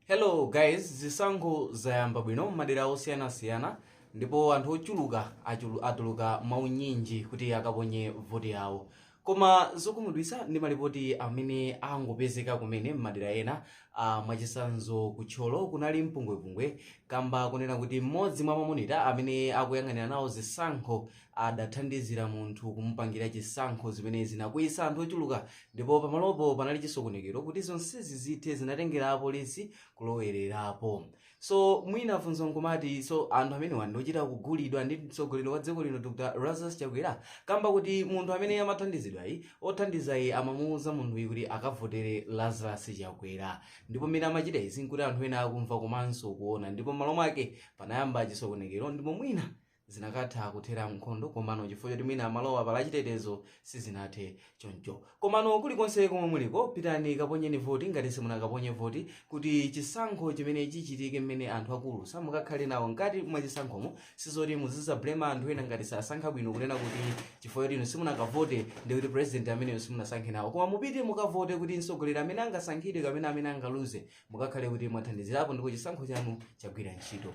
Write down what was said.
Hello guys, zisankho zayamba bwino m'madera osiyanasiyana ndipo anthu ochuluka atuluka mwaunyinji kuti akaponye voti yawo. Koma zokhumudwitsa ndi malipoti amene angopezeka kumene m'madera ena, mwachitsanzo ku Thyolo kunali mpungwepungwe kamba kunena kuti mmodzi mwa mamonita amene akuyang'anira nawo zisankho adathandizira munthu kumupangira chisankho zimene zinakwiyitsa anthu ochuluka ndipo pamalopo panali chisokonekero. Kuti zonsezi zithe zinatengera apolisi kulowererapo. So mwina funso nkumati, so anthu amenewa ndiochita kugulidwa ndi mtsogoleri wa dziko lino Dr Lazarus Chakwera, kamba kuti munthu amene amathandizidwayi, othandizayi amamuwuza munthuyi kuti akavotere Lazarus Chakwera, ndipo mmene amachita izi nkuti anthu ena akumva komanso kuona, ndipo m'malo mwake panayamba chisokonekero ndipo mwina zinakatha kuthera nkhondo, komano chifukwa choti mwina amalowa pala chitetezo sizinathe choncho. Komano kulikonse komwe muliko, pitani kaponyeni voti ngati simunakaponye voti, kuti chisankho chimene chichitike mmene anthu akulu samukakhale nawo mkati mwa chisankhomo. Sizoti muzizablema anthu ena ngati sasankha bwino, kunena kuti chifukwa choti inu simunakavote ndi kuti president ameneyo simunasankhe nawo, koma mupite mukavote kuti mtsogoleri amene angasankhidwe kapena amene angaluze mukakhale kuti mwathandizirapo ndipo chisankho chanu chagwira ntchito.